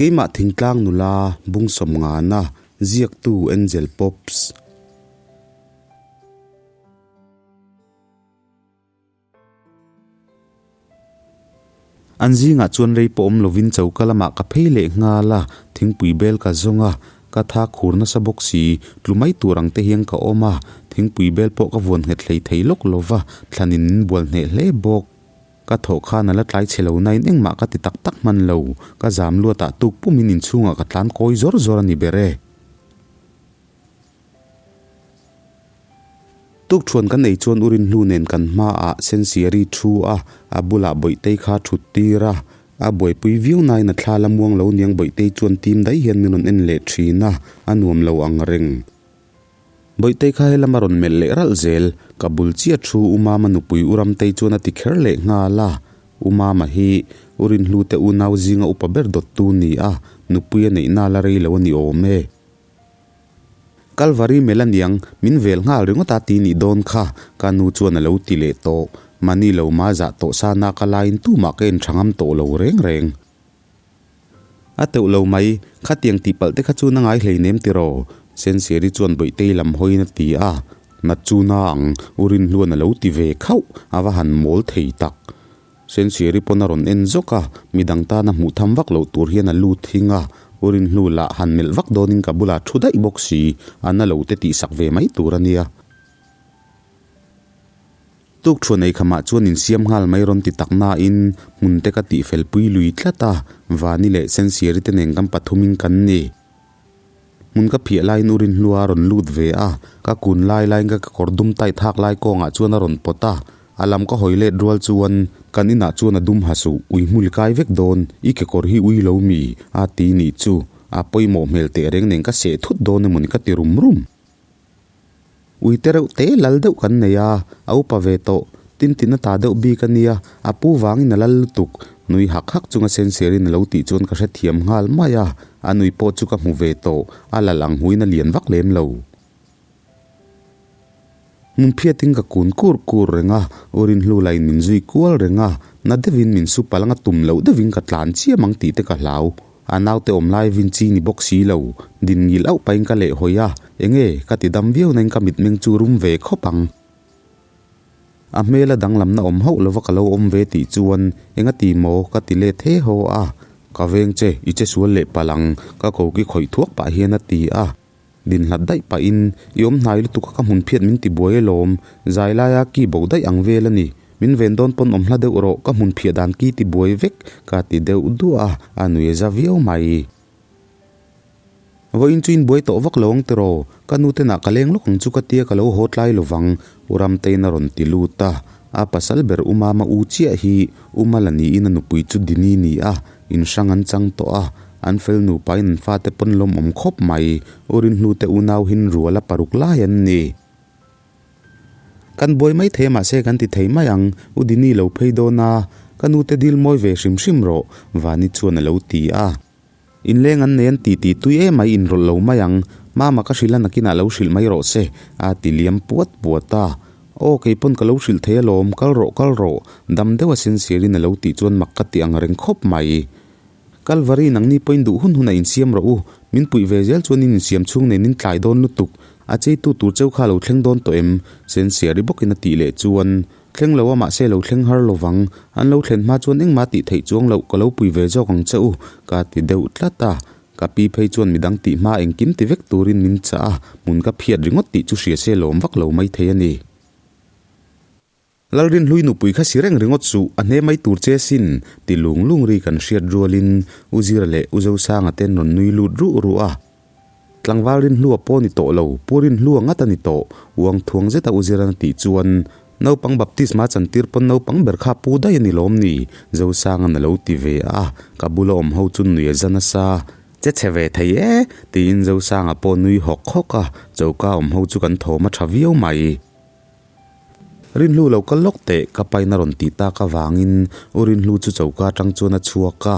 Keimah thingtlang nula bung sawmngana ziaktu Angel Pops. An zingah chuan rei pawh awm lovin choka lamah ka phei leh nghal a, thingpui bel ka zawng a, ka tha khur nasa bawk si, tlu mai tur ang te hian ka awm a, thingpui bel pawh ka vuan nghet hlei thei lawk lo va, thlanin min bual hneh hle bawk. Ka thawh khan a la tlai chhe lo nain engmah ka ti tak tak hman lo, ka zam luatah tuk pumin inchhungah ka tlan kawi zawr zawr a ni ber e. Tukthuan kan ei chuan Urin hlu nen kan hmaah Sensiari thu a, a bulah Bawihtei kha thut tir a. A buaipui viau nain a thla la muang lo niang Bawihtei chuan tim daih hian min rawn en leh thin a, a nuam lo ang reng. Bawihtei kha helam a rawn melh leh ralh zel, ka bul chiah thu U Mama nupui U Ramtei chuan a ti kher leh nghal a. U Mama hi U Rinhlute unau zinga upa ber dawttu ni a, nupui a neih na la rei lo a ni awm e. Kalvari mel aniang, min vel nghal ringawt a ti nih dawn kha, ka nu chuan a lo ti leh tawh. Mahni lo ma zah tawh sa na ka laiin tumah ka en tha ngam tawh lo reng reng. A teuh lo mai, khatiang tih palh te kha chu na ngai hleinem tiraw? Sensiari chuan Bawihtei lam hawiin a ti a, Nat chu na ang, U Rinhluan a lo ti ve khauh, a va han mawl thei tak. Sensiari pawn a rawn en zawk a, midang tana hmuh tham vak loh tur hian a lut hing a, U Rinhlu lah han melh vak dawnin ka bulah thu daih bawk si, a na lo te tihsak ve mai tur a nia. Tuk thuan ei khamah chuan insiam nghal mai rawn ti tak nain hmun te ka tihfel pui lui tlat a, Vani leh Sensiari te nen kan pathumin kan ni. Hmun ka phiah laiin U Rinhlua a rawn lut ve a, ka kun lai laiin ka kekawr dum tight hak lai kawngah chuan a rawn pawt a, a lam ka hawi let rual chuan kan inah chuan a dum ha suh, ui hmul kai vek dawn, i kekawr hi ui lo mi? a ti nih chu, a pawimawh hmel teh reng nen ka seh thut dawn emawni ka ti rum rum. Ui te reuh te lal deuh kan nei a, a upa ve tawh, tin tin a ta deuh bik a nia, a pu vangin a lal lutuk, nui hak hak chunga sensiarin a lo tih chuan ka hrethiam nghal mai a, a nui pawh chu ka hmu ve tawh, a lal ang huin a lian vak lem lo. Hmunphiatin ka kun kur kur reng a, Urinhlu lain min zui kual reng a, na deuhin min su palh anga tum loh deuhin ka tlan chiam ang tih te ka hlau. A naute awm lai vin chi ni bawk si lo, din ngil auh pahin ka leh hawi a, enge ka ti dam viau nain ka mitmeng chu rum ve khawp ang. A hmela danglamna awm hauh lova ka lo awm ve tih chuan enga ti maw ka ti let he haw a, ka veng che i che sual leh palh ang ka koki khawih thuak pah hian a ti a, din hlat daih pahin i awm hnai lutuk a ka hmun phiat min ti buai alawm, zai laia ki bo daih ang vel a ni. Min ven dawn pawn awm hla deuh rawh, ka hmun phiah dan ki ti buai vek, ka ti deuh duah a, a nui za viau mai. Vawiin chu in buai tawh vak lo ang tiraw, ka nu tenah ka leng lawk ang chu ka tia ka lo haw tlai lovang, U Ramtein a rawn ti lut a. A pasal ber U Mama u chiah hi U Mala niin a nupui chu Dini ni a, in hrang an chang tawh a, an fel nupain an fate pawn lawmawm khawp mai, U Rinhlute unau hin ruala paruk lai an ni. Kan buai mai thei a mahse kan ti thei mai ang, U Dini lo phei dawn a, ka nute dil mawi ve hrim hrim rawh, Vani chuan a lo ti a. Inleng an nei an ti ti tui em mai inrawlh lo mai ang, Mama ka hrilh a nakinah lo hrilh mai rawh se, a ti liam puat puat a. Aw keipawn ka lo hrilh thei alawm, kal rawh kal rawh, dam deuh a sensirin a lo tih chuan mak ka ti ang reng khawp mai. Kalvari nangni pawhin duh hun hunah insiam rawh u, min puih ve zel chuan in insiam chhung nen in tlai dawn lutuk, a cheitu tur cheu kha lo thleng dawn tawh em? Sensiari bawkin a tih leh chuan, Thleng lo a mahse lo thleng har lovang, an lo thlen hma chuan engmah tih theih chuang loh ka lo pui ve zawk ang che u, ka ti deuh tlat a. Ka pi phei chuan midang tih hma engkim ti vek turin min chah a, hmun ka phiat ringawt tih chu hria se lawm vak lo maithei a ni. Lalrinhlui nupui kha si reng ringawt suh, a hne mai tur che sin, ti lung lung ri kan hriat rualin U Zira leh U Zosanga ten rawn nui lut ruh ruh a. Tlangval Rinhlua pawh ni tawh lo, Pu Rinhlua ngat a ni tawh, uang thuang zeta U Zira'n a tih chuan naupang baptisma chantir pawn naupang ber kha pu daih a ni lawm ni? Zosanga'n a lo ti ve a, ka bula awm ho chu nui a za nasa. Che chhe ve thei e, tiin Zosanga pawh nui hawk hawk a, choka awm ho chu kan thawm a tha viau mai. Rinhlu lo kal lawk teh, ka pain a rawn tih tak avangin U Rinhlu chu choka atang chuan a chhuak a.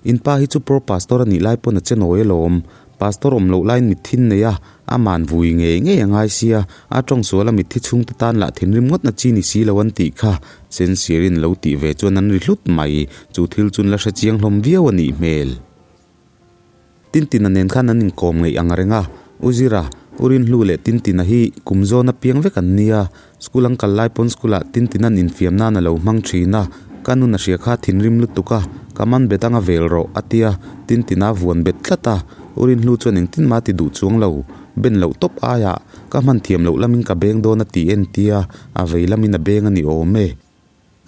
In pa hi chu Pro Pastor a nih lai pawn a che nawi alawm. Pastor awm loh laiin mithin nei a, a man vui ngei ngei a ngai sia, a tawng sual a mitthi chhungte tan lah thinrim ngawt na chi ni si lo an tih kha. Sensirin lo tih ve chuan an ri hlut mai, chu thil chun la hre chiang hlawm viau a nih hmel. Tintina nen khan an inkawm ngeih ang reng a, U Zira, U Rinhlu leh Tintina hi kum zawn apiang vek an nia, School an kal lai pawn school ah Tintin an infiam nan a lo hmang thin a, ka nun a hria kha thinrim lutuk a, ka man bet anga vel rawh a tia, Tintin a vuan bet tlat a, U Rinhlu chuan engtin mah a ti duh chuang lo, ben loh tawp aiah ka hman thiam loh lamin ka beng dawn a ti en tia, a vei lamin a beng a ni awm e.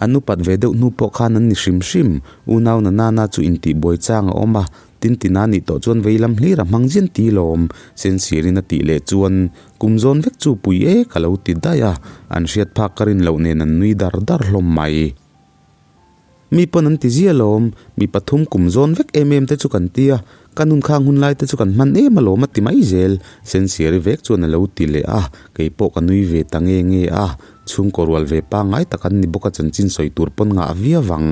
An upat ve deuh hnu pawh khan an ni hrim hrim. Unau na nana chu intihbuai chang a awm a, Tintina nih tawh chuan vei lam hlir a hmang zian ti lawm. Sensirin a tih leh chuan, Kum zawn vek chu pui e ka lo ti daih a, an hriat phak ka rin loh nen an nui dar dar hlawm mai. Mi pawn an ti zia lawm, mi pathum kum zawn vek em em te chu kan ti a, ka nun khang hun lai te chu kan hman em alawm a ti mai zel. Sensiari vek chuan a lo ti leh a, kei pawh ka nui ve ta nge nge a. Chhungkaw rual ve pangngai tak an ni bawk a chanchin sawi tur pawn ngah viau vang.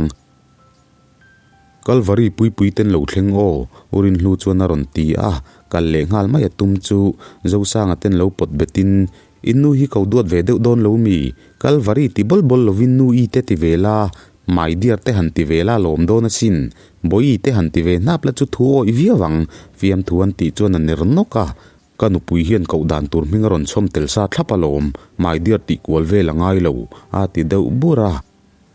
Kalvari puipui ten lo thleng aw, U Rinhlu chuan a rawn ti a, kal leh nghal mai a tum chu Zosanga ten lo pawt betin, In nu hi ko duat ve deuh dawn lo mi? Kalvari ti bawl bawl lovin nu i te ti ve la, my dear te han ti ve la lawm dawn asin, Bawi te han ti ve hnap la chu thu awih viau ang, fiamthu an tih chuan a ner nawk a, Ka nupui hian koh dan tur hming a rawn chhawm tel sa thlap alawm, my dear tih kual vel a ngai lo, a ti deuh bur a.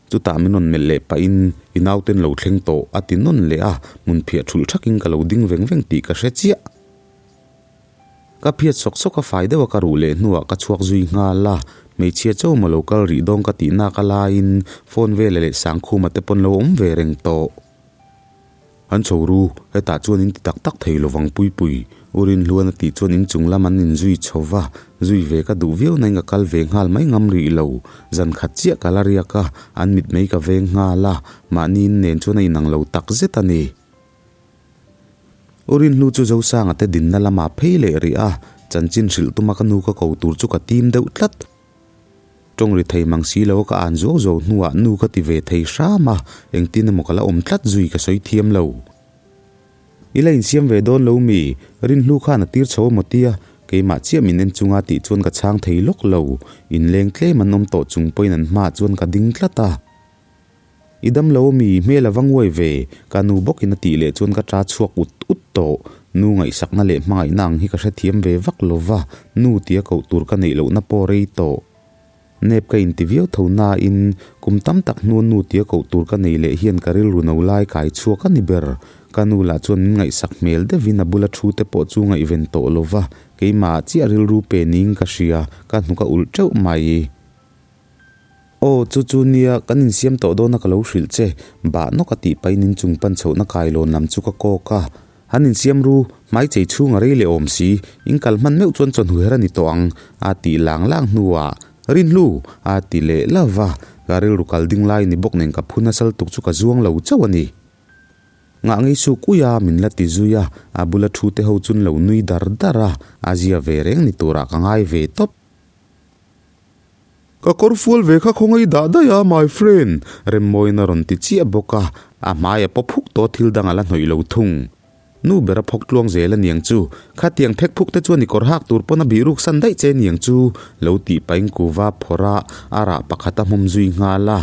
Chutah min rawn melh leh pahin, I nauten lo thleng tawh, a ti nawn leh a, hmun phiah thulh thakin ka lo ding veng veng tih ka hre chiah. Ka phiat sawk sawk a fai deuh a ka ruh leh hnuah ka chhuak zui nghal a, hmeichhia chaw maw lo kal rih dawn ka tih nak a laiin phone vela leh Sangkhuma te pawn lo awm ve reng tawh. An chho ru, hetah chuan in ti tak tak thei lovang Puipui, U Rinhluan a tih chuan inchung lam an inzui chho va, zui ve ka duh viau nain ka kal ve nghal mai ngam rih lo. Zan khat chiah ka la riak a, an mitmei ka veng nghal a, mahni in nen chuan a inang lo tak zet a ni. U Rinhlu chu Zosanga te dinna lamah phei leh rih a, chanchin hrilh tuma ka nu ka ko tur chu ka tim deuh tlat. Tawng ri thei mang si lo a ka an zuau zuau hnuah nu ka ti ve thei hram a, engtin emaw ka la awm tlat zui ka sawi thiam lo. I la insiam ve dawn lo mi? Rinhlu khan a tir chho emaw tia keimah chiah min en chunga tih chuan ka chhang thei lawk lo. Inleng tlem an awm tawh chung pawhin an hmaah chuan ka ding tlat a. I dam lo ami, hmel a va nguai ve, ka nu bawkin a tih leh chuan ka ta chhuak ut ut tawh. Nu ngaihsakna leh hmangaihna ang hi ka hrethiam ve vak lo va, nu tia koh tur ka neih lohna pawh rei tawh. Nep ka inti viau tho nain, kum tam tak hnua nu tia koh tur ka nei leh hian ka rilru no lai kai chhuak a ni ber. Ka nu lah chuan min ngaihsak hmel deuhin a bula thu te pawh chu ngaihven tawh lo va, keimah chiah rilru pe niin ka hria, ka hnuk a ulh teuh mai. Aw, chu chu nia, kan insiam tawh dawn a ka lo hrilh che, bah nawk a tih pahin inchung pan chhohna kailawn lam chu ka kawk a. Han insiam ru, hmai chei chhung a rei leh awm si, in kal hman meuh chuan chawhnu her a ni tawh ang, a tih lang lang hnuah, Rinhlu! a ti leh la va, ka rilru kal ding lai ni bawk nen ka phu nasal tuk chu ka zuang lo chauh a ni. Ngah ngei suk ui a, min la ti zui a, a bula thu te ho chun lo nui dar dar a, a zia ve reng ni turah ka ngai ve tawp. Ka kawr fual ve kha khawngaih dah daih a, my friend, Remmawiin a rawn ti chiah bawk a, a hmai a paw phuk tawh thil dang a la hnawih lo thung. Nu ber a phawk tluang zel a niang chu, khatiang phek phuk te chuan i kawr hak tur pawn a bih ruk san daih che niang chu, lo tih pahin kuva phawrh a, a rah pakhat a hmawm zui nghal a.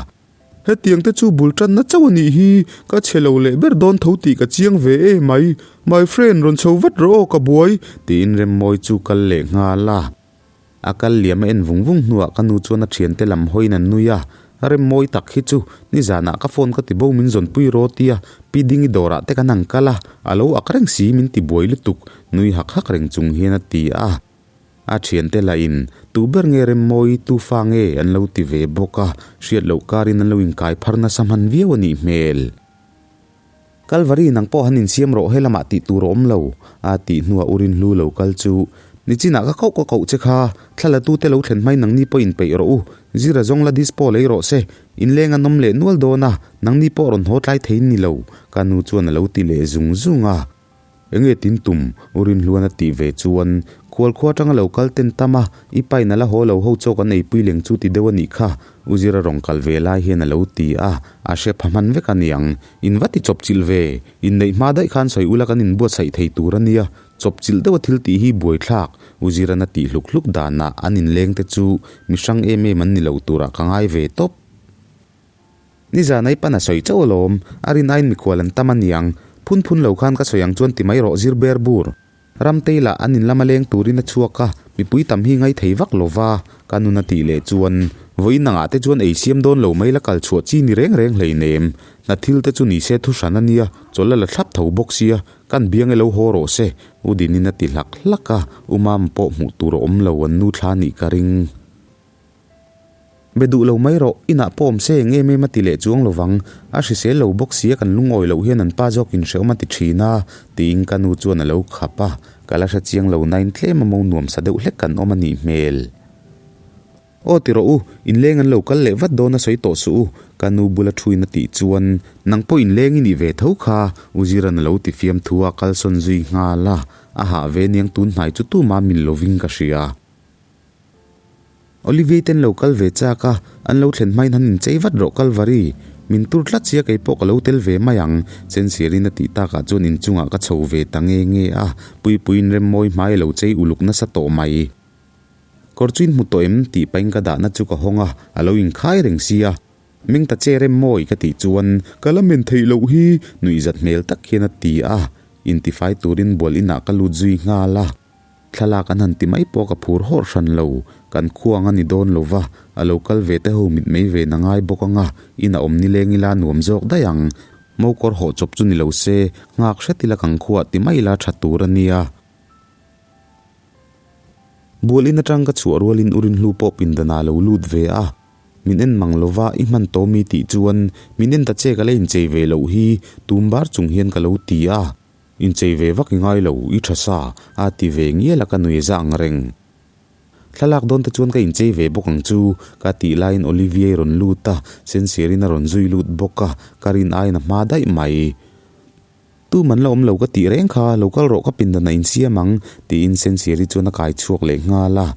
Hetiang te chu bul tanna chauh a nih hi, ka chhe lo leh ber dawn tho tih ka chiang ve e mai, my friend rawn chho vat rawh aw ka buai, tiin Remmawi chu kal leh nghal a. A kal liam a en vung vung hnuah ka nu chuan a thiante lam hawiin an nui a, Remmawi tak hi chu nizanah ka phone ka ti bo min zawnpui rawh tia Pi Dingi dawrah te kan ang kal a, a lo ak reng si min ti buai lutuk nui hak hak reng chung hian a ti a. A thiante lahin tu ber nge Remmawi tu fa nge an lo ti ve bawk a, hriat loh karin an lo inkai phar nasa hman viau a nih hmel. Kalvari nang pawh han insiam rawh helamah tih tur a awm lo, a tih hnuah U Rinhlu lo kal chu, Nichinah ka koh ka koh che kha, thla la tute lo thlen hmai nangni pawh inpeih rawh u, Zira zawng la dispo lei rawh se, inleng an awm leh nual dawn a, nangni pawh rawn haw tlai thei ni lo, ka nu chuan a lo ti leh zung zung a. Enge tin tum? U Rinhluan a tih ve chuan, Khual khua atanga lo kal ten tam a, i pain a la haw lo ho chawk an eipui leng chu ti deuh a nih kha, U Zira rawn kal ve lai hian a lo ti a, a hre pha hman vek a niang. In va ti chawp chilh ve, inneih hma daih khan sawi ula kan inbuatsaih thei tur a nia, chawp chilh deuha thil tih hi buaithlak, U Zira'n a tih hluk hluk danah an inleng te chu mi hrang em em an ni lo turah ka ngai ve tawp. Nizan ai pan a sawi chauh alawm, a rin aiin mikhual an tam a niang. Phun phun lo khan ka sawi ang chuan ti mai rawh zir ber bur. Ramtei lah an in lama leng turin a chhuak a, mipui tam hi ngai thei vak lo va, ka nun a tih leh chuan vawiin angah te chuan ei siam dawn lo mai la kal chhuah chi ni reng reng hleinem. Hna thil te chu ni se thu hran a nia, chawlh a la thlap tho bawk sia, kan biang e lo haw rawh se, U Dinin a ti hlak hlak a, U Mama pawh hmuh tur a awm lo an nu thla nih ka ring. Be duh lo mai rawh, inah pawh awm se eng em em a ti leh chuang lo vang, a hrisel lo bawk sia kan lungawi loh hian an pa zawkin hrehawm a ti thin a, tiin ka nu chuan a lo khap a, ka la hre chiang lo nain tlem a mo nuam sa deuh hlek kan awm a nih hmel. Aw ti rawh u, inleng an lo kal leh vat dawn a sawi tawh suh u, ka nu bula thuin a tih chuan nang pawh inleng i nih ve tho kha, U Ziran a lo ti fiamthu a, kalsawn zui nghal a, a hah ve niang tun hnai chu tumah mil lovin ka hria. Olivier ten lo kal ve chak a, an lo thlen hmain han inchei vat rawh Kalvari. Min tur tlat sia kei pawh ka lo tel ve mai ang, Sensiarin a tih takah chuan inchungah ka chho ve ta nge nge a, Puipuiin Remmawi hmai a lo chei uluk nasa tawh mai. Kawr chu in hmu tawh em? tih pahin ka dahna chu ka hawng a, a lo inkhai reng sia. Meng ta che Remmawi ka tih chuan ka la men theih loh hi nuihzat hmel tak hian a ti a, intifai turin bual inah ka lut zui nghal a. Thlalak an han ti mai pawh ka phur hawrh hran lo, kan khuang a ni dawn lo va, a lo kal ve te ho mit mei ve na ngai bawk ang a, in a awm nileng ila nuam zawk daih ang. Mo kawr hawh chawp chu ni lo se, nghak hret ila kan khuah ti mai ila tha tur a nia. Bual in atang ka chhuah rualin u Rinhlu pawh pindanah a lo lut ve a, min en mang lo va, i hman tawh mi tih chuan min en ta che ka la inchei ve loh hi, tum bar chung hian ka lo ti a. Inchei ve vak i ngai lo, i tha sa, a ti ve ngial a ka nui za ang reng. Thlalak dawn te chuan ka inchei ve bawk ang chu, ka tih laiin Olivier rawn lut a, Sensirin a rawn zui lut bawk a, ka rin aiin a hma daih mai. Tu man la awm lo ka tih reng kha, lo kal rawh ka pindan a insiam ang, tiin Sensiari chuan a kai chhuak leh nghal a.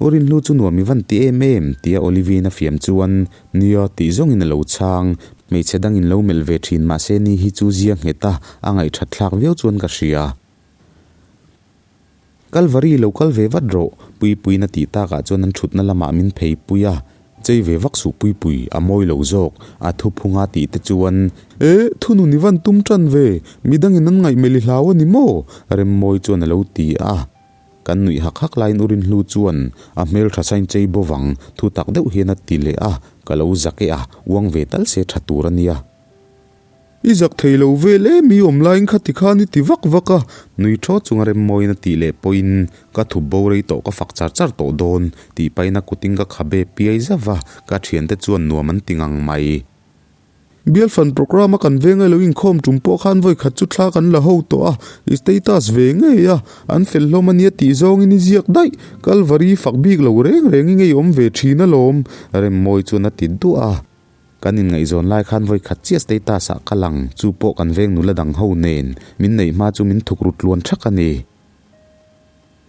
U Rinhlu chu nuam i van ti em em, tia Olivia'n a fiam chuan, Nia, tih zawngin a lo chhang. Hmeichhe dangin lo melh ve thin mahse ni hi chu zia nghet a, a ngaihthat thlak viau chuan ka hria. Kalvari lo kal ve vat rawh, Puipuiin a tih takah chuan an thutna lamah min phei pui a. Chei ve vak suh Puipui, a mawi lo zawk, a thuphunga tih te chuan. Eh, thunun i van tum tan ve, midangin an ngaihmelh i hlau a ni maw? Remmawi chuan a lo ti a. Kan nuih hak hak laiin U Rinhlu chuan a hmel tha sain chei bo vang thu tak deuh hian a ti leh a, ka lo zak e a, uang ve tal se tha tur a nia. I zak thei lo vel em i awm laiin kha ti khan i ti vak vak a, nui thaw chunga Remmawiin a tih leh pawhin ka thup bo rei tawh ka fak char char tawh dawn tih pahin a kutin ka khabe piai zauh va, ka thiante chuan nuam an ti ngang mai. Bialfan programme a kan veng a lo inkhawm tum pawh khan vawi khat chu thla kan la ho tawh a, i status ve ngei a, an fel hlawm a nia tih zawngin i ziak daih, Kalvari fak bik lo reng reng i ngei awm ve thin alawm, Remmawi chuan a ti duah a. Kan inngaihzawn lai khan vawi khat chiah status ah ka lang, chu pawh kan veng nula dang ho nen, min neih hma chu min thuk ru tluan thak a ni.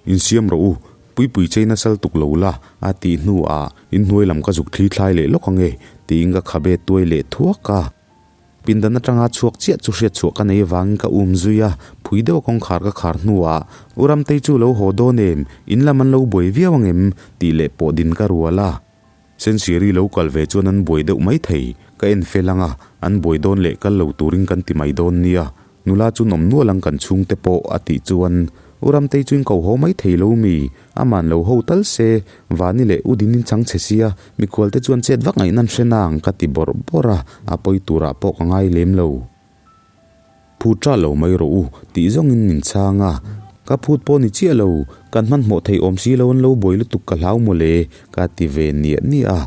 Insiam rawh u, Puipui chei nasal tuk lo la, a tih hnuah inhnuai lam ka zuk thli thlai leh lawk ange, tiin ka khabe tuai leh thuak a. Pindan atanga chhuak chiah chu hriatchhuah ka nei avangin ka um zui a, phui deuha kawngkhar ka khar hnuah, U Ramtei chu lo haw dawn em? In lam an lo buai viau angem? tih leh pawh din ka rual a. Sensiari lo kal ve chuan an buai deuh mai thei, ka en fel ang a, an buai dawn leh kal lo turin kan ti mai dawn nia, nula chu nawm nual ang kan chhungte pawh a tih chuan U Ramtei chu in ko haw mai thei lo mi, aman lo ho tal se, Vani leh U Dinin chang che sia, mikhual te chuan chet vak ngaihna an hre nang ka ti bawrh bawrh a, a pawi turah pawh ka ngai lem lo. Phut ṭah lo mai rawh u, tih zawngin min chhang a. Ka phut pawh ni chiah lo, kan hmanhmawh thei awm si lo an lo buai lutuk ka hlau mawle, ka ti ve niah niah a.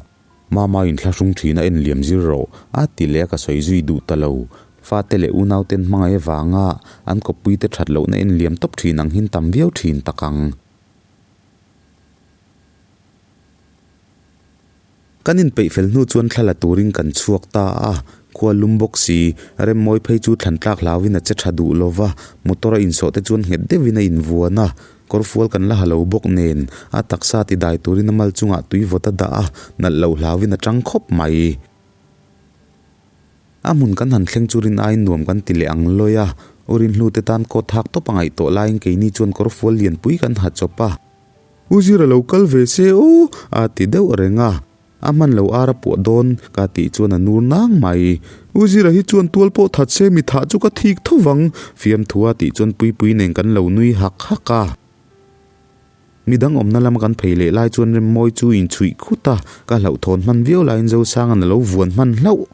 Mama inthlahrung ṭhin a en liam zir rawh, a ti leh a ka sawi zui duh ta lo. Fate leh unauten hmangaih avanga an kawppuite ṭhat lohna en liam tawp ṭhin ang hin tam viau ṭhin tak ang. Kan inpeih fel hnu chuan thla la turin kan chhuak ta a, khua lum bawk si, Remmawi phei chu thlan tlak hlauhin a che tha duh lo va, motor a insawh te chuan nghet deuhin a invuan a, kawrfual kan la ha lo bawk nen, a taksa ti dai turin a mal chungah tui vawt a dah a, nalh loh hlauhin a tang khawp mai. A hmun kan han thleng chu rin aiin nuam kan ti leh ang lawi a, U Rinhlu te tan coat hak tawp a ngaih tawh laiin keini chuan kawrfual lianpui kan ha chawp a. U Zira lo kal ve se aw a ti deuh reng a, a hman lo ar a puah dawn ka tih chuan a nur nang mai. U Zira hi chuan tual pawh that se mi thah chu ka thik tho vang, fiamthua tih chuan Puipuii nen kan lo nui hak hak a. Midang awmna lama kan phei leh lai chuan Remmawi chu inchhuih khut a, ka hlauhthawn hman viau laiin Zosanga'n a lo vuan hman hlauh.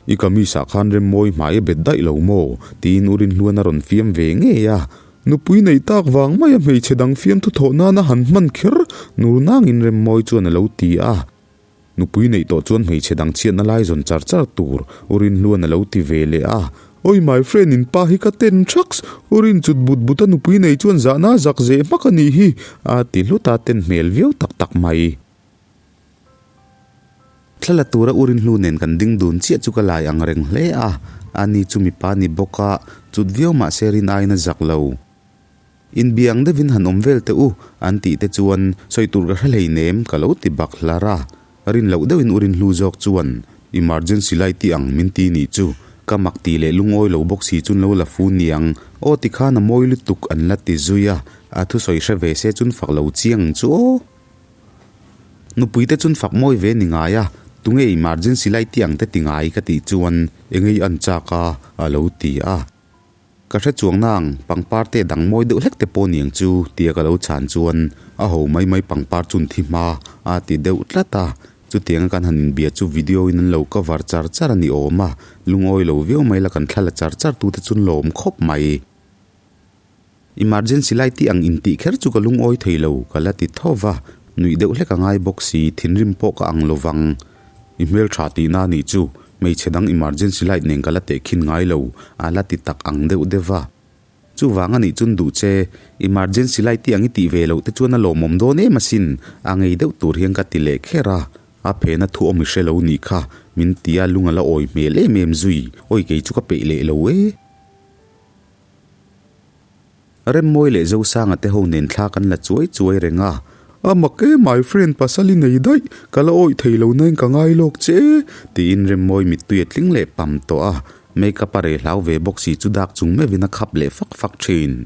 I kamis ah khan Remmawi hmai a bet daih lo maw? tiin U Rinhluan a rawn fiam ve ngei a. Nupui neih tak vang maia hmeichhe dang fiamthu thawh nana han hman kher nur nangin Remmawi chuan a lo ti a. Nupui neih tawh chuan hmeichhe dang chhiatna lai zawn char char tur U Rinhluan a lo ti ve leh a. Oi my friend in pa hi ka ten thaks, U Rin chut but but a nupui nei chuan zahna zak zeh hmak a nih hi a ti hlut a, ten hmel viau tak tak mai. Thla la tura U Rinhlu nen kan ding dun chiah chu ka lai ang reng hle a, ani chu mipa ni bawk a, chut viau mah se rin aiin a zak lo. Inbiang deuhin han awm vel teh u, an tih te chuan sawi tur ka hre hleinem ka lo ti bak hlar a. Rin loh deuhin u Rinhlu zawk chuan emergency light i ang min ti nih chu, ka mak tih leh lungawi lo bawk si chun lo la fu niang, aw tikhan a mawi lutuk an la ti zui a, a thusawi hre ve se chun fak lo chiang chu aw. Nupui te chun fak mawi ve ni ngai a, tunge emergency light i ang te ti ngai ka tih chuan engei an chak a, a lo ti a. Ka hre chuang nang, pangpar te dang mawi deuh hlek te pawh niang chu, tia ka lo chhan chuan a ho mai mai pangpar chun thi hma a ti deuh tlat a. Chutianga kan han inbia chu video in an lo cover char char a ni awm a, lungawi lo viau mai la kan thla la char char tute chu lawm khawp mai. Emergency light tih ang intih kher chu ka lungawi thei lo, ka la ti tho va, nuih deuh hlek a ngai bawk si, thinrim pawh ka ang lo vang. I hmeltha tihna a nih chu, hmeichhe dang emergency light nen ka la tehkhin ngai lo, a la ti tak ang deuh deuh va. Chuvang a nih chun duh che, emergency light tih ang i tih ve loh te chuan a lawmawm dawn em asin, a ngei deuh tur hian ka ti leh kher a. A phena thu awm i hre lo nih kha, min ti a, lung a la awi hmel em em zui, awi kei chu ka peih leh lo e. Remmawi leh Zosanga te ho nen thla kan la chuai chuai reng a. A mak e my friend pasal i nei daih, ka la awih thei lo nain ka ngai lawk che e, tiin Remmawi mittui a tling leh pam tawh a. Makeup a reh hlau ve bawk si chu dak chung meuhin a khap leh fak fak thin.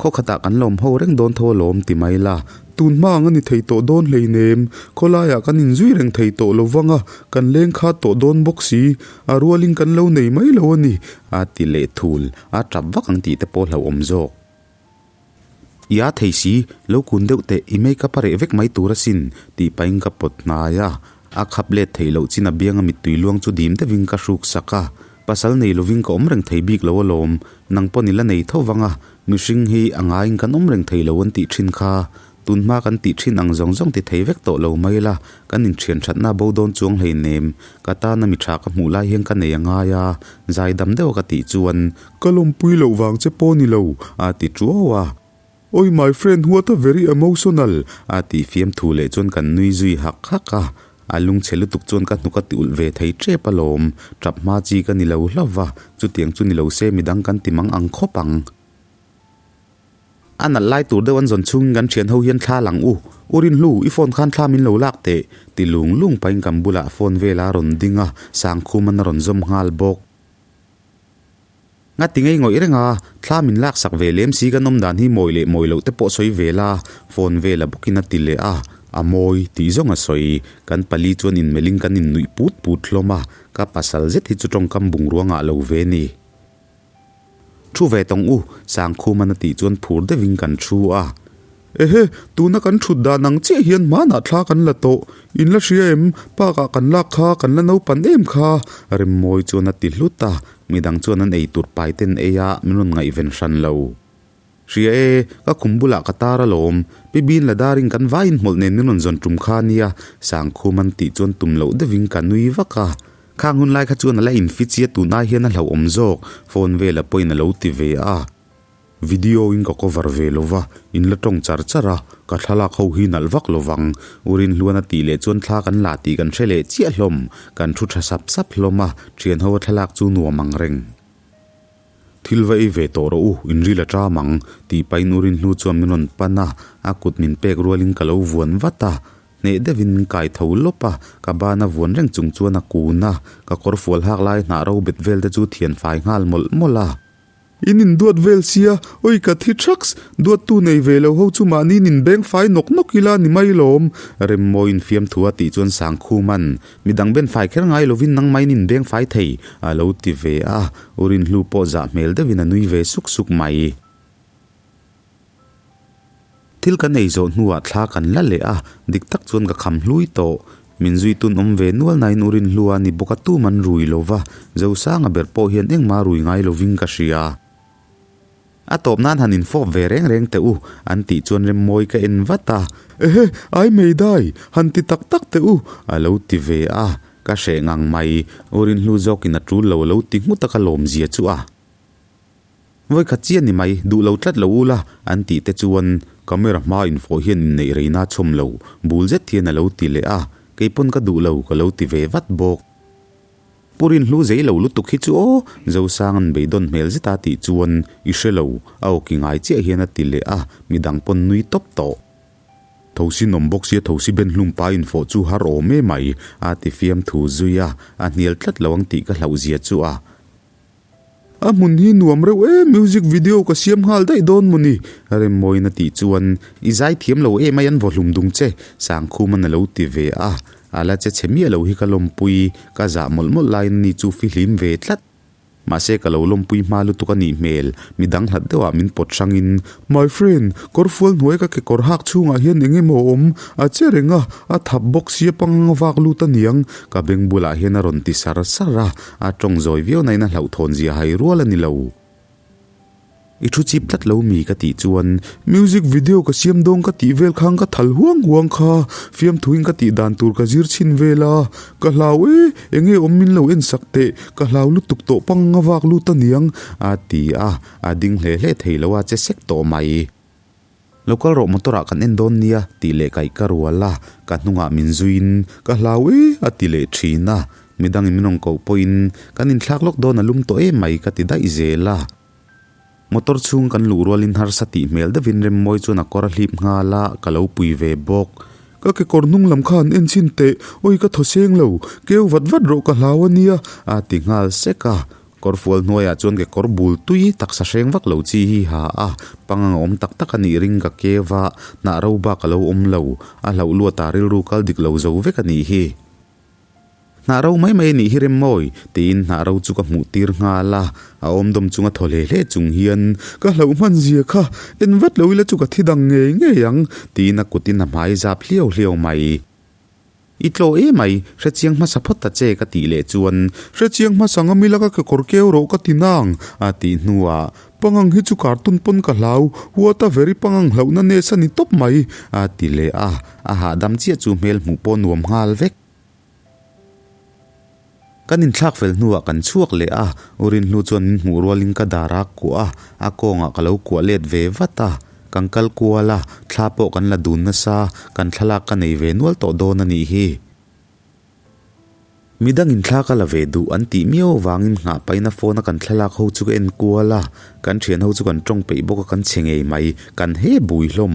Khaw khatah kan lawm ho reng dawn tho alawm ti mai la. Tun hma ang a ni thei tawh dawn hleinem, khawlaiah kan inzui reng thei tawh lo vang a, kan leng khat tawh dawn bawk si, a rualin kan lo nei mai lo a ni, a ti leh thul, a tap vak ang tih te pawh hlauhawm zawk. I a thei si, lo kun deuh teh, i makeup a reh vek mai tur asin, tih pahin ka pawt hnai a, a khap let theih loh chin a bianga mittui luang chu dim deuhin ka hruk sak a, pasal nei lovin ka awm reng thei bik lo alawm, nang pawh i la nei tho vang a, mihring hi a ngaiin kan awm reng thei lo an tih thin kha. Tun hma kan tih thin ang zawng zawng ti thei vek tawh lo mai la, kan inthian thatna bo dawn chuang hleinem, ka tana mi tha ka hmuh lai hian ka nei a ngai a, zai dam deuh a ka tih chuan, Ka lawmpui loh vang che pawh ni lo, a ti tuau a. Oi my friend what a very emotional, a tih fiam thu leh chuan kan nui zui hak hak a. A lungchhe lutuk chuan ka hnuk a ti ulh ve thei tep alawm, tap hma chi ka ni lo hlauh va, chutiang chu ni lo se midang kan ti mang ang khawp ang. A nalh lai tur deuh an zawn chhungin kan thian ho hian thla lang u. U Rinhlu, i phone khan thla min lo lak teh, ti lung lung pahin kan bulah phone vela a rawn ding a, Sangkhuman a rawn zawm nghal bawk. Nga ti ngei ngawih reng a, thla min lak sak ve lem si kan awm dan hi mawi leh mawi loh te pawh sawi ve la, phone vela bawkin a ti leh a, a mawi tih zawng a sawi. Kan pali chuan inmelhin kan innuih put put hlawm a, ka pasal zet hi chu tawngkam bungrua ngah lo ve ni. Thu ve tawng u, Sangkhuman a tih chuan phur deuhin kan thu a. Ehe, tuna kan thut dan ang chiah hian hmanah thla kan la tawh. In la hria em? Park ah kan lak kha, kan la naupan em kha? Remmawi chuan a ti hlut a, midang chuan an ei tur pai ten ei a, min rawn ngaihven hran lo. Hria e, ka khum bulah ka tar alawm. Pi Bin la darin kan vaiin hmawlh nen min rawn zawn tum kha nia, Sangkhuman tih chuan tum loh deuhin ka nui vak a. Khang hun lai kha chuan a la infi chia tun ai hian a hlauhawm zawk, phone vela pawhin a lo ti ve a. Video in ka cover ve lo va, in la tawng char char a, ka thlalak ho hi nalh vak lo vang. U Rinhluan a tih leh chuan thla kan la tih kan hre leh chiah hlawm, kan thu tha sap sap hlawm a, thian ho a thlalak chu nuam ang reng. Thil va ei ve tawh rawh u, in ril a ṭam ang, tih pahin U Rinhlu chuan min rawn pan a, a kut min pek rualin ka lo vuan vat a. Hneh deuhin min kai tho lawp a, ka bana vuan reng chung chuan a kun a, ka kawr fual hak lai hnah ro bet vel te chu thian fai nghal mawlh mawlh a. In induat vel sia, oi ka thi thaks, duattu nei ve lo ho chu mahniin inbeng fai nawk nawk ila ni mai lawm. Remmawiin fiamthu a tih chuan Sangkhuman, Midang ben fai kher ngai lovin nangmahin inbeng fai thei, a lo ti ve a. U Rinhlu pawh zah hmel deuhin a nui ve suk suk mai. Thil kan ei zawh hnuah thla kan la leh a, dik tak chuan ka kham hlui tawh. Min zui tun awm ve nual nain u Rinhlua ni bawk a tum an rui lo va, Zosanga ber pawh hian engmah rui ngai lovin ka hria. A tawp nan han infawp ve reng reng teh u, an tih chuan Remmawi ka en vat a. Ehe, ai mei dai, han ti tak tak teh u, a lo ti ve a. Ka hreh ngang mai, u Rinhlu zawkin a tul lo a lo ti nghut a ka lawmzia chu a. Vawikhat chiah ni mai, duh lo tlat lo ula, an tih te chuan camera hma infawh hian inneih reina chhawm lo, bul zet hian a lo ti leh a, kei pawn ka duh lo ka lo ti ve vat bawk. Pu Rinhlu zei lo lutuk hi chu aw, Zosanga'n beidawn hmel zeta tih chuan i hre lo, a awki ngai chiah hian a ti leh a, midang pawn nui tawp tawh. Thosi nawm bawk sia thosi ben hlum pa infawh chu har awm em mai, a ti fiamthu zui a, a hnial tlat lo ang tih ka hlauh zia chu a. A hmun hi nuam reuh e, music video ka siam nghal daih dawn maw ni? Remmawiin a tih chuan, I zai thiam lo em ai an vaw hlum dung che, Sangkhuman a lo ti ve a. A la che chhe miah lo hi ka lawmpui, ka zah mawlh mawlh laiin ni chu fihlim ve tlat. Mahse ka lo lawmpui hma lutuk a nih hmel, midang hlat deuhah min pawt hrangin, My friend, kawrfual hnuai ka kekawr hak chhungah hian eng emaw a awm, a che reng a, a thap bawk sia pangang a vak lut a niang, ka beng bulah hian a rawn ti sar sar a. A tawng zawi viau nain a hlauhthawn zia hai rual a ni lo. I thu chip tlat lo mi ka tih chuan music video ka siam dawn ka tih vel khan ka thal huang huang kha, fiamthuin ka tih dan tur ka zir chhin vel a, ka hlau e, eng nge awm min lo en sak teh, ka hlau lutuk tawh pang a vak lut a niang a ti a, a ding hle hle thei lo a che sek tawh mai. Lo kal rawh motor ah kan en dawn nia tih leh kaih ka rual a, ka hnungah min zuiin ka hlau e a ti leh thin a, midangin min rawn koh pawhin kan inthlak lawk dawn a lum tawh em mai ka ti daih zel a. Motor chhung kan luh rualin harsa tih hmel deuhin Remmawi chuan a kawr a hlip nghal a, ka lo pui ve bawk. Ka kekawr hnung lam kha an en chhin teh, awi ka thaw seng lo, keu vat vat rawh ka hlau a nia a ti nghal sek a. Kawrfual hnuaiah chuan kekawr bul tui taksa hreng vak lo chi hi ha a, pangang awm tak tak a nih ring ka keu va, hnah ro bak a lo awm lo, a hlauh luatah rilru kal dik lo zo vek a nih hi. Hnah ro mai mai a nih hi Remmawi, tiin hnah ro chu ka hmuh tir nghal a, a awmdawm chunga thaw hle hle chung hian, Ka hlauh hman zia kha, en vat lo ila chu ka thi dang ngei ngei ang, tiin a kutin a hmai zap hliau hliau mai. I tlaw e mai, hrechiang hmasa phawt ta che ka tih leh chuan, Hrechiang hmasa ngam ila ka kekawr keu rawh ka ti nang, a tih hnuah, Pangang hi chu cartoon pawn ka hlau, what a very pangang hlauhna ness a ni tawp mai, a ti leh a, a hahdam chiah chu hmel hmuh pawh nuam nghal vek. Kan inthlak fel hnuah kan chhuak leh a, U Rinhlu chuan min hmuh rualin ka dar a kuah a, a kawngah ka lo kuah let ve vat a. Kan kal kual a, thla pawh kan la dun nasa, kan thlalak ka nei ve nual tawh dawn a nih hi. Midangin thla ka la ve duh an tih miau avangin nghah pahin a phone a kan thlalak ho chu ka en kual a, kan thian ho chu kan tawng peih bawk a kan chhe ngei mai, kan he bui hlawm.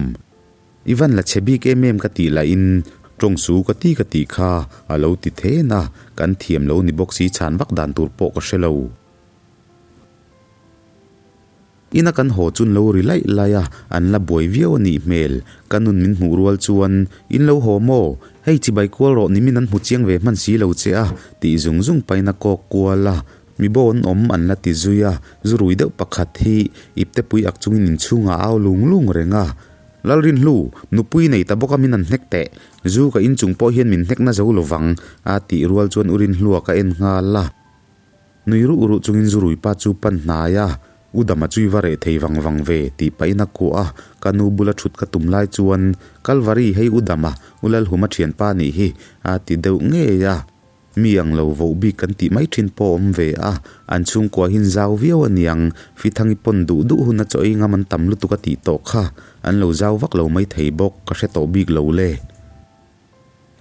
I van la chhe bik em em ka tih lahin tawng su ka ti ka tih kha a lo ti then a, kan thiam lo ni bawk si chhan vak dan tur pawh ka hre lo. Ina kan haw chun lo ri laih laih a, an la buai viau a nih hmel. Ka nun min hmuh rual chuan, In lo haw maw? Hei chibai kual rawh nimin an hmu chiang ve hman si lo che a, tih zung zung pahin a kawk kual a. Mi bo an awm an la ti zui a, zu rui deuh pakhat hi iptepui ak chungin inchhungah a au lung lung reng a. Lalrinhlu, nupui nei ta bawk a min an hnek teh, zu ka inchung pawh hian min hnek na zo lovang, a tih rual chuan U Rinhlua ka en nghal a. Nui ruh ruh chungin zu rui pa chu pan hnai a, U Dama chu i va reh thei vang vang ve, tih pahin a kuah a, ka nu bula thut ka tum lai chuan, Kalvari, hei U Dama, U Lalhuma thianpa nih hi, a ti deuh ngei a. Mi ang lo voh bik kan tih mai thin pawh awm ve a, an chhungkua hi zau viau a niang, Fithangi pawn duh duh hun a chaw ei ngam an tam lutuk a tih tawh kha, an lo zau vak lo mai thei bawk, ka hre tawh bik lo le.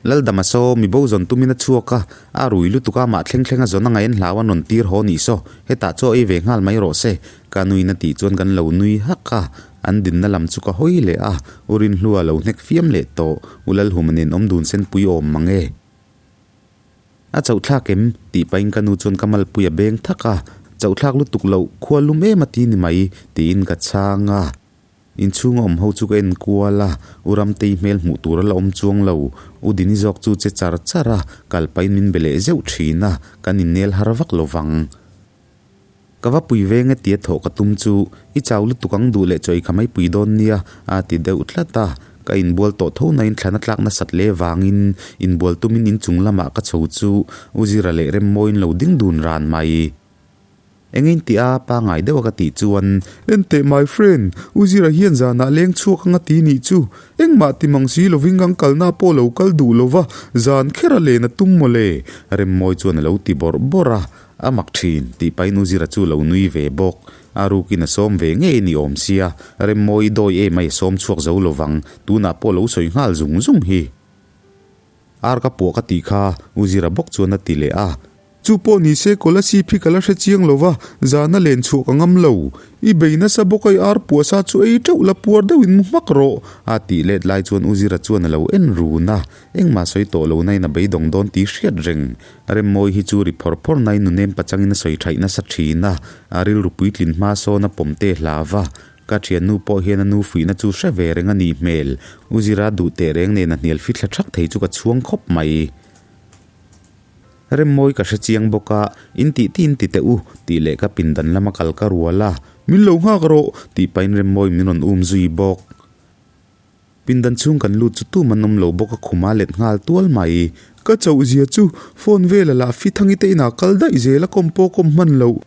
Laldama saw mi bo zawn tumin a chhuak a, a rui lutuk a mah thleng thleng a zawn a ngaih an hlau an rawn tir haw nih saw, hetah chaw ei ve nghal mai rawh se, ka nuin a tih chuan kan lo nui hak a, an dinna lam chu ka hawi leh a, U Rinhlua lo hnek fiam leh tawh, U Lalhuma nen awm dun sen pui awm mang e. A chauh thlak em? tih pahin ka nu chuan ka malpui a beng thak a. Chauhthlak lutuk loh, khua lum em a ti ni mai, tiin ka chhang a. Inchhunga awm ho chu ka en kual a, U Ramtei hmel hmuh tur a la awm chuang lo. U Dini zawk chu che char char a, kal pahin min be leh zeuh thin a, kan innel har vak lo vang. Ka va pui veng e tia thawh ka tum chu, I chau lutuk ang duh leh chawi kha mai pui dawn nia, a ti deuh tlat a. Ka inbual tawh tho nain thlan a tlak nasat leh vangin inbual tumin inchung lamah ka chho chu U Zira leh Remmawiin lo ding dun ran mai. Eng in tih a, pangai deuh a ka tih chuan. Enteh my friend, U Zira hian zanah leng chhuak anga ti nih chu. Engmah ti mang si lovin kan kalna pawh lo kal duh lova, zan kher a len a tum mawle. Remmawi chuan a lo ti bawrh bawrh a, a mak thin tih pahin U Zira chu lo nui ve bawk. A rukin a sawm ve ngei ni awm sia, Remmawi dawi em ai a sawm chhuak zo lovang, tunah pawh lo sawi nghal zung zung hi. Ar ka puah ka tih kha, U Zira bawk chuan a ti leh a. Chu pawh ni se Kolasib hi ka la hre chiang lo va, zana len chhuah ka ngam lo. I bei nasa bawk a i ar puah sa chu ei teuh la puar deuhin mu hmak rawh. A tih let lai chuan U Zira chuan a lo en run a, engmah sawi tawh lo nain a beidawng dawn tih hriat reng. Remmawi hi chu ri phawr phawr nain nunem pachangin a sawi thaih nasa thin a, a rilru puitlin hma sawn a pawm te hlau va, Ka thiannu pawh hian a nu fuihna chu hre ve reng a nih hmel. U Zira duh teh reng nen a hnial fithla thak thei chu ka chhuang khawp mai. Remmawi ka hre chiang bawk a, in tih tih in ti teh u, tih leh ka pindan lama kal ka rual a. Min lo nghak rawh, tih pahin Remmawi min rawn um zui bawk. Pindan chhung kan lut chu tum an awm lo bawk a khum a let nghal tual mai. Ka chauh zia chu phone vela lah fithangi te inah kal daih zel a kawm pawh kawm hman loh.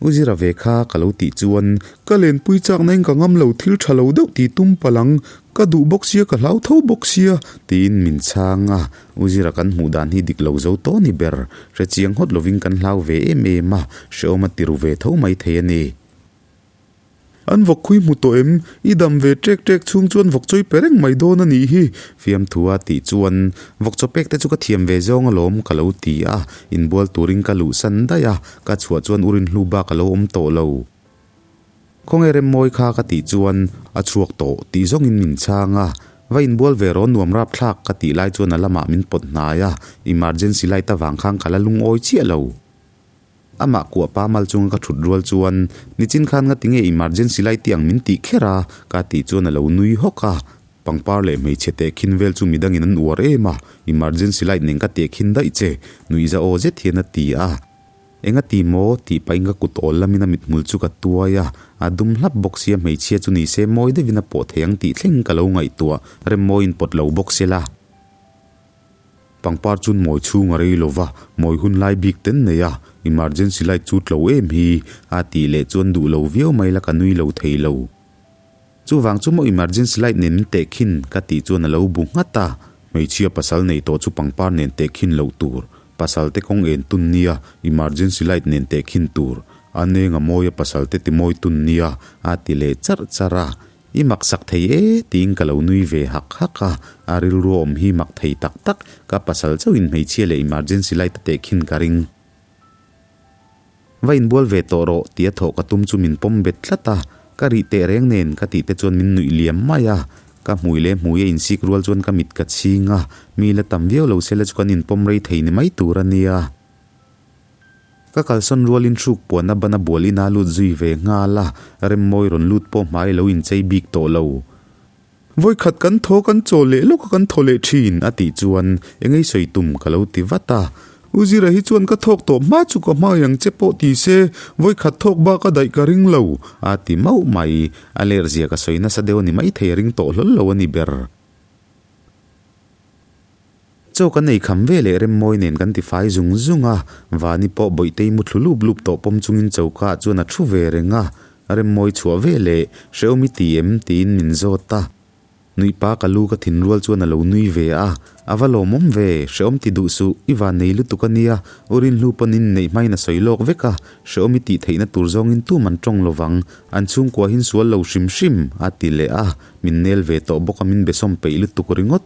U Zira ve kha ka lo tih chuan. Ka lenpui chak na in ka ngam lo thil tha lo deuh tih tum palh ang, ka duh bawk sia ka hlau tho bawk sia. Tiin min chhang a, U Zira kan hmuh dan hi dik lo zo tawh ni ber, hre chiang hawt lovin kan hlau ve em em a, hrehawm a ti ru ve tho mai thei a ni. An vawk khui hmu tawh em? I dam ve ṭek ṭek chhung chuan vawk chawi pe reng mai dawn a nih hi. Fiamthu a tih chuan, Vawk chaw pek te chu ka thiam ve zawng alawm ka lo ti a, inbual turin ka luhsan daih a, ka chhuah chuan u Rinhlu bak a lo awm tawh lo. Khawnge Remmawi kha ka tih chuan, A chhuak tawh tih zawngin min chhang a, Va inbual ve rawh nuam rapthlak ka tih lai chuan a lamah min pawt hnai a, emergency light avang khan ka la lungawi chiah lo. Amah kuah pa mal chunga ka thut rual chuan, Nichin khan nga tinge emergency lai tih ang min tih kher a? ka tih chuan a lo nui hawk a. Pangpar leh hmeichhe tehkhin vel chu midangin an uar em a, emergency light nen ka tehkhin daih che, nuihza aw zet hian a ti a. Enga ti maw? tih pahin ka kut awl lamin a mithmul chu ka tuai a, a dum hlap bawk sia hmeichhia chu ni se mawi deuhin a pawh thei ang tih thleng ka lo ngaihtuah, remmawiin pawt lo bawk se la. Pangpar chuan mawi chhung a rei lo va, mawi hun lai bik ten nei a, emergency light chu tlo em hi, a tih leh chuan duh lo viau mai la ka nui lo thei lo. Chuvang chu maw emergency light nen min teh khin ka tih chuan a lo bu nghat a, hmeichhia pasal nei tawh chu pangpar nen teh khin loh tur, pasal te kawng en tun nia, emergency light nen teh khin tur, a neng a mawi a pasal te ti mawi tun nia, a ti leh charh charh a. I mak sak thei e, tiin ka lo nui ve hak hak a, a rilru awm hi mak thei tak tak, ka pasal chauhin hmeichhia leh emergency light a teh khin ka ring. Va inbual ve tawh rawh, tia thawh ka tum chu min pawm bet tlat a, ka rih teh reng nen ka tih te chuan min nuih liam mai a, ka hmui leh hmui a insik rual chuan ka mit ka chhing a, mi la tam viau lo sela chu kan inpawm rei thei ni mai tur a nia. Ka kalsawn rualin hruk puanna bana bual ina lut zui ve nghal a, Remmawi rawn lut pawh hmai lo inchei bik tawh lo. Vawikhat kan thaw kan chaw leh lawk a kan thaw leh thin a tih chuan engei sawi tum ka lo ti vat a. U Zira hi chuan ka thawk tawh hma chu ka hmangaih ang che pawh ti se, vawikhat thawk bak a daih ka ring lo a ti mauh mai. A lerzia ka sawi nasa deuh a ni maithei a ring tawh hlawl lo a ni ber. Chaw kan ei kham ve leh Remmawi nen kan ti fai zung zung a, Vani pawh Bawihtei mu thlu lup lup tawh pawm chungin choka ah chuan a thu ve reng a, Remmawi chhuah ve leh hrehawm i ti em? tiin min zawt a. Nuihpa ka lu ka thin rual chuan a lo nui ve a, A va lawmawm ve, hrehawm ti duh suh, i van nei lutuk a nia, U Rinhlu pawn in neih hmain a sawi lawk vek a, hrehawm i tih theihna tur zawngin tum an tawng lovang, an chhungkua hin sual lo hrim hrim, a ti leh a, min nel ve tawh bawk a min besawm peih lutuk ringawt.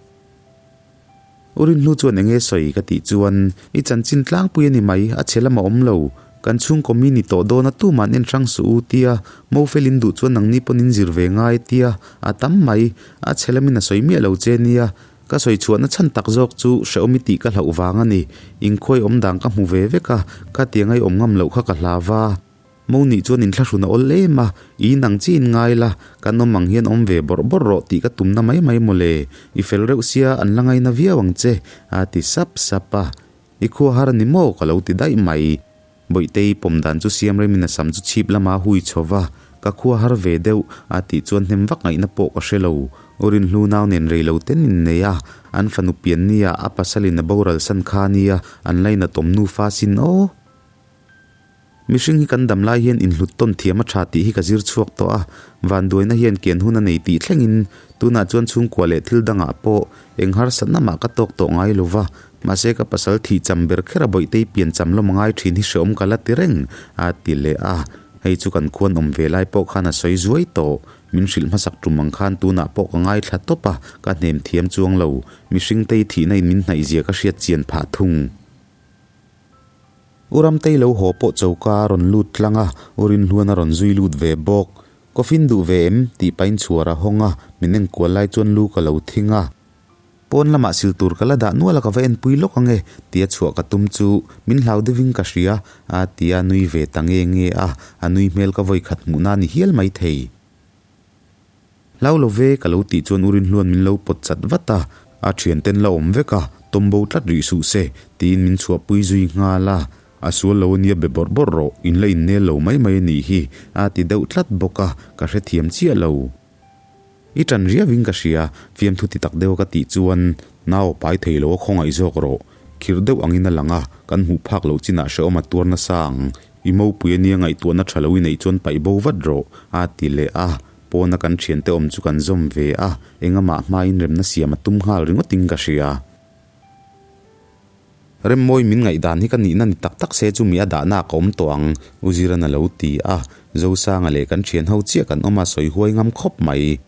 U Rinhlu chuan enge sawi ka tih chuan, I chanchin tlangpui a ni mai, a chhe lam a awm lo. Kan chhungkaw mi ni tawh dawn a tuman en hrang suh u tia, mo felin duh chuan nangni pawn in zir ve ngai tia, a tam mai, a chhe lamin a sawi miah lo che nia. Ka sawi chhuahna chhan tak zawk chu hrehawm i tih ka hlauh vang a ni. Inkhuai awm dan ka hmu ve vek a, khatiang a i awm ngam loh kha ka hlau va. Mo nih chuan inthlahrun a awl em a, i nang chi in ngai la, kan awm ang hian awm ve bawrh bawrh rawh tih ka tumna mai mai mawle. I fel reuh sia an la ngaina viau ang che, a ti sap sap a. I khua har a ni maw? ka lo ti daih mai. Bawihtei pawm dan chu siam remin a sam chu chhip lama hui chho va, ka khua har ve deuh, a tih chuan hnem vak ngaihna pawh ka hre lo. U Rinhlu nau nen rei lo ten innei a, an fanu pian nia a pasalin a boral san kha nia an lainatawm nufa sin aw. Mihring hi kan dam lai hian inhlut tawn thiam a tha tih hi ka zir chhuak tawh a, vanduaina hian kian hun a nei tih thlengin tunah chuan chhungkua leh thil dangah pawh eng harsatna mah ka tawk tawh ngai lo va, mahse ka pasal thih cham ber kher a bawihtei pian cham lawm a ngai thin hi hreawm ka la ti reng a ti leh a, hei chu kan khuan awm ve lai pawh khan a sawi zuai tawh, min hrilh hmasak tum ang khan tunah pawh ka ngaithla tawp a, ka hnem thiam chuang lo, mihring tei thihna in min hnaih zia ka hriat chian phah thung. U Ramtei lo haw pawh choka a rawn lut tlang a, U Rinhluan a rawn zui lut ve bawk. Coffin duh ve em? tih pahin chhuar a hawng a, min enkual lai chuan lu ka lo thing a. Pawn lamah sil tur ka la dah nual a ka va enpui lawk ang e, tia chhuah ka tum chu min hlau deuhin ka hria a tia nui ve ta nge nge a, a nui hmel ka vawi khat hmuhna a ni hial maithei. Hlau lo ve ka lo tih chuan U Rinhluan min lo pawt chat vat a, a thianten la awm vek a, tawm bo tlat rih suh se, tiin min chhuahpui zui nghal a. A sual lo ania be bawrh bawrh rawh, in la innel lo mai mai a nih hi, a ti deuh tlat bawk a, ka hrethiam chiah lo. I ṭan riauin ka hria, fiamthu ti tak deuh a ka tih chuan nau a pai thei lo a khawngaih zawk rawh. Khirh deuh angin a lang a, kan hmuh phak loh chinah hrehawm a tuar nasa ang. I mopui ania ngaihtuahna ṭha lo i neih chuan paih bo vat rawh, a ti leh a. Pawna kan thiante awm chu kan zawm ve a, engamah hmain remna siam a tum nghal ringawtin ka hria. Remmawi min ngaihdan hi ka nihna ni tak tak se chu mi a dahna ka awm tawh ang, U Ziran a lo ti a, Zosanga leh kan thian ho chiah kan awm a sawi huai ngam khawp mai.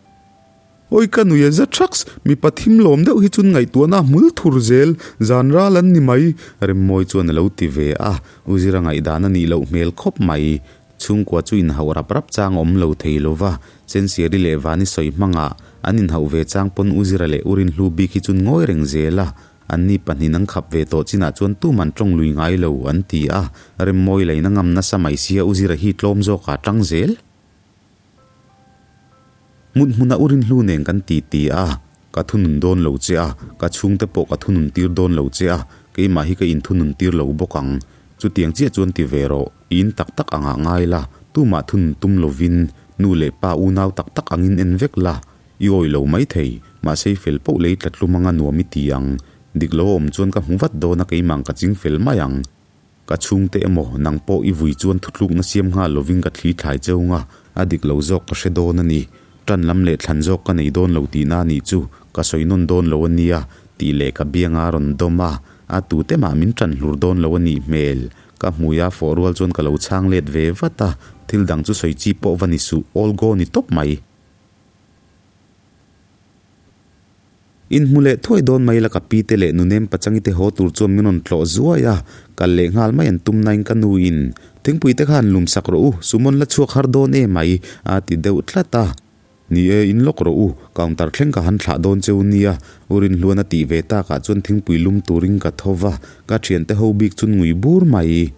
Awi ka nui a za thaks, mipa thim lawm deuh hi chun ngaihtuahna a hmul thur zel, zan ral an ni mai. Remmawi chuan a lo ti ve a, U Zira ngaihdan a nih loh hmel khawp mai. Chhungkua chu inhauh rap rap chang a awm lo thei lo va, Sensiari leh Vani sawi hmangah an inhauh ve chang pawn U Zira leh U Rinhlu bik hi chun ngawi reng zel a, anni pahnih an khap ve tawh chinah chuan tuman tawng lui ngai lo an ti a, Remmawi lain a ngam nasa mai sia U Zira hi tlawm zawkah a tang zel. Hmun hmunah U Rinhlu nen kan ti ti a, ka thunun dawn lo che a, ka chhungte pawh ka thunun tir dawn lo che a, keimah hi ka inthunun tir lo bawk ang. Chutiang chiah chuan ti ve rawh, i in tak tak angah ngai la, tumah thunun tum lovin nu leh pa unau tak tak angin en vek la, i awih lo maithei, mahse i fel poh lei tla tlum anga nuam i ti ang. Dik lo a awm chuan ka hmu vat dawn a keimah ka ching fel mai ang. Ka chhungte emaw, nang pawh i vui chuan thutlukna siam nghal lovin ka thli thlai cheu nga, a dik lo zawk ka hre dawn a ni. Tan lam leh thlan zawk ka nei dawn lo tihna a nih chu, ka sawi nawn dawn lo a nia, tih leh ka bianga a rawn dawm a, a tute mah min tan hlur dawn lo a nih hmel. Ka hmui a fawh rual chuan ka lo chhang let ve vat a, thil dang chu sawi chi pawh va ni suh, all go ni tawp mai. Inhmu leh thuai dawn mai la ka pi te leh nunem pachangi te haw tur chuan min rawn tlawh zuai a, kal leh nghal mai an tum nain ka nu in thingpui te khan lum sak rawh u, sumawn la chhuak har dawn em mai a ti deuh tlat a. Ni e, in lawk rawh u, counter thleng ka han thlah dawn cheu nia, U Rinhluan a tih ve takah chuan thingpui lum turin ka tho va, ka thiante ho bik chun ngui bur mai.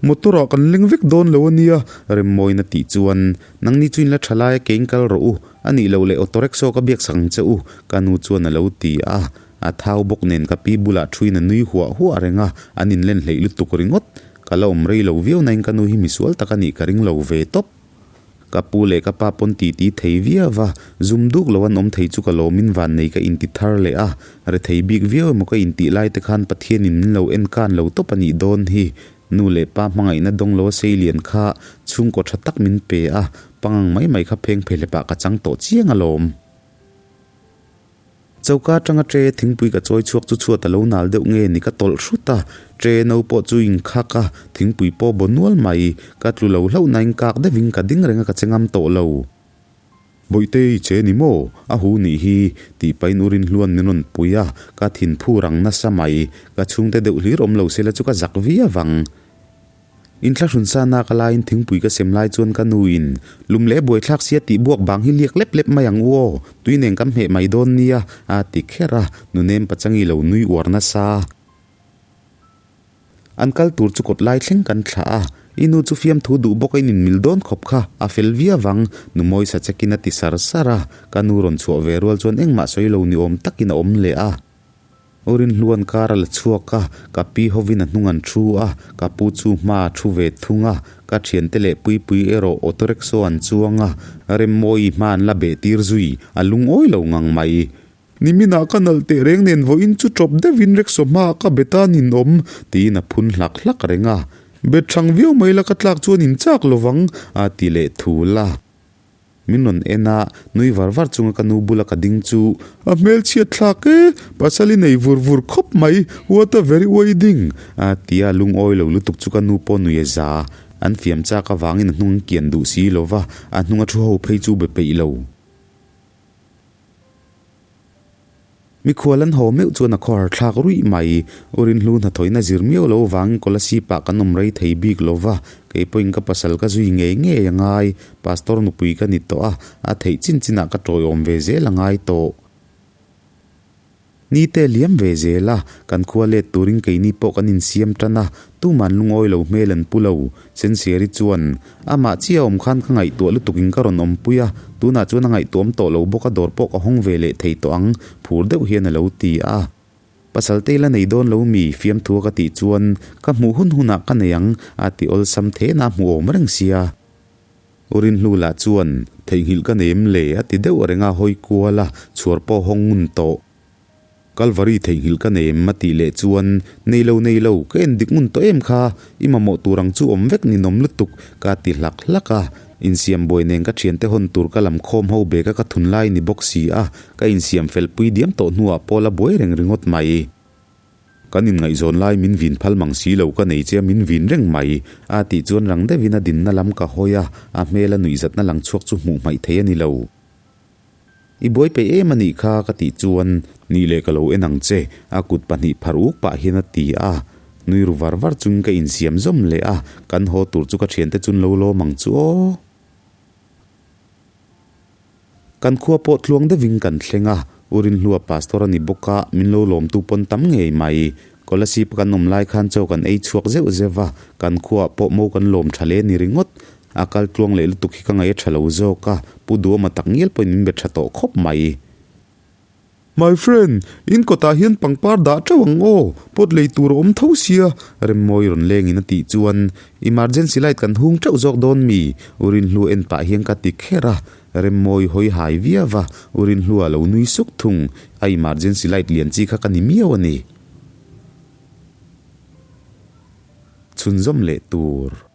Motor ah kan leng vek dawn lo a nia. Remmawina tih chuan, Nangni chu in la tha lai a kein kal rawh u, a nih loh leh auto rickshaw ka biak sak ang che u, ka nu chuan a lo ti a. A thau bawk nen ka pi bulah thuin a nui huah huah reng a, an inlen hleih lutuk ringawt. Ka la awm rei lo viau nain ka nu hi misual tak a nih ka ring lo ve tawp. Ka pu leh ka pa pawn titi thei viau va, zum duk lo an awm thei chu ka lawmin vannei ka inti thar leh a, rethei bik viau emaw ka intih lai te khan Pathianin min lo en kan lo tawp a nih dawn hi. Nu leh pa hmangaihna dawng lo a seilian kha chhungkaw tha tak min pe a, pangang mai mai kha pheng phehlep ah ka chang tawh chiang alawm. Choka atanga tre thingpui ka chawi chhuak chu chhuat a lo nal deuh nge ni ka tawlh hrut a, tre no pawh chu inkhak a, thingpui pawh baw nual mai, ka tlu lo hlauh nain kak deuhin ka ding reng a ka che ngam tawh lo. Bawihte i che ni maw? A hu nih hi, tih pahin u Rinhluan min rawn pui a, ka thinphu rang nasa mai, ka chhungte deuh hlir awm lo sela chu ka zak viau ang. Inthlahrun sa nak a laiin thingpui ka sem lai chuan ka nuin, Lum leh buaithlak sia tih buak bang hi liak lep lep mai ang u aw, tui nen kan hmeh mai dawn nia, a ti kher a, nunem pachangi lo nui uar nasa. An kal tur chu kawt lai thleng kan thlah a, I nu chu fiamthu duh bawk a in inmil dawn khawp kha, a fel viau ang, nu mawi sa chekin a ti sar sar a, ka nu rawn chhuah ve rual chuan engmah sawi lo ni awm takin a awm leh a. U Rinhluan kar a la chhuak a, ka pi hovin a hnung an thu a, ka pu chu hma a thu ve thung a, ka thiante leh Puipui erawh auto rickshaw an chuang a, Remmawi hma an la beh tir zui, a lungawi lo ngang mai. Niminah ka nalh teh reng nen vawiin chu ṭawp deuhin rickshaw hmaah ka bet a nin awm, tiin a phun hlak hlak reng a. Bet hrang viau mai la ka tlak chuan in chak lovang, a ti leh thul a. Min rawn en a, nui var var chunga ka nu bula ka ding chu. A hmelchhiat thlak e, pasal i nei vur vur khawp mai, what a very wedding! A ti a, lungawi lo lutuk chu ka nu pawh nui a za. An fiam chak avangin a hnung an kian duh si lo va, a hnunga thu ho phei chu be peih lo. Mikhual an haw meuh chuan a khawhar thlak ruih mai. U Rinhlu hnathawihna zir miau lo vangin Kolasib ah kan awm rei thei bik lo va, kei pawhin ka pasal ka zui ngei ngei a ngai. Pastor nupui ka ni tawh a, a theih chin chinah ka tawiawm ve zel a ngai tawh. Ni te liam ve zel a, kan khua let turin keini pawh kan insiam tan a, tuman lungawi lo hmel an pu lo. Sensiari chuan, Amah chiah awm khan ka ngaihtuah lutukin ka rawn awmpui a, tunah chuan a ngaihtuahawm tawh lo bawk a, dawr pawh ka hawng ve leh thei tawh ang, phur deuh hian a lo ti a. Pasal te ila nei dawn lo mi? Fiamthua ka tih chuan, Ka hmuh hun hunah ka nei ang, a ti awlsam thehna a hmuh awm reng sia. U Rinhlu lah chuan, Theihnghilh ka nei em le? a ti deuh reng a, hawi kual a, chhuar pawh hawng ngun tawh. Kalvari theihnghilh ka nei em a tih leh chuan, Nei lo, nei lo, ka en dik ngun tawh em kha, i mamawh tur ang chu awm vek ninawm lutuk, ka ti hlak hlak a. Insiam buai nen ka thiante hawn tur ka lam khawm ho bag a ka thun lai ni bawk si a, ka insiam fel pui diam tawh hnuah pawh la buai reng ringawt mai. Kan inngaihzawn lai min vin phal mang si lo ka nei che a min vin reng mai, a tih chuan rang deuhin a dinna lam ka hawi a, a hmel a nuihzatna lang chhuak chu hmuh hmaih thei a ni lo. I buai peih em a nih kha ka tih chuan nih leh ka lo en ang che a kut pahnih phar uk pah hian a ti a, nui ru var var chungin ka insiam zawm leh a, kan haw tur chu ka thiante chun lo lawm ang chu aw. Kan khua pawh tluang deuhin kan thleng a, U Rinhlua pastor a ni bawk a, min lo lawmtu pawn tam ngei mai. Kolasib kan awm lai khan chaw kan ei chhuak zeuh zeuh a, kan khuaah pawh mo kan lawm tha hle ni ringawt. A kal tluang leh lutuk hi ka ngaih a tha lo zawk a, Pu Duama tak ngial pawhin min be tha tawh khawp mai. My friend, in kawtah hian pangpar dah teuh ang aw, pot lei tur a awm tho sia, Remmawi rawn lengin a tih chuan emergency light kan hung teuh zawk dawn mi? U Rinhlu en pah hian ka ti kher a, Remmawi hawi hai viau va, U Rinhlu a lo nui suk thung, a emergency light lian chi kha ka ni miau a ni. Chhunzawm leh tur.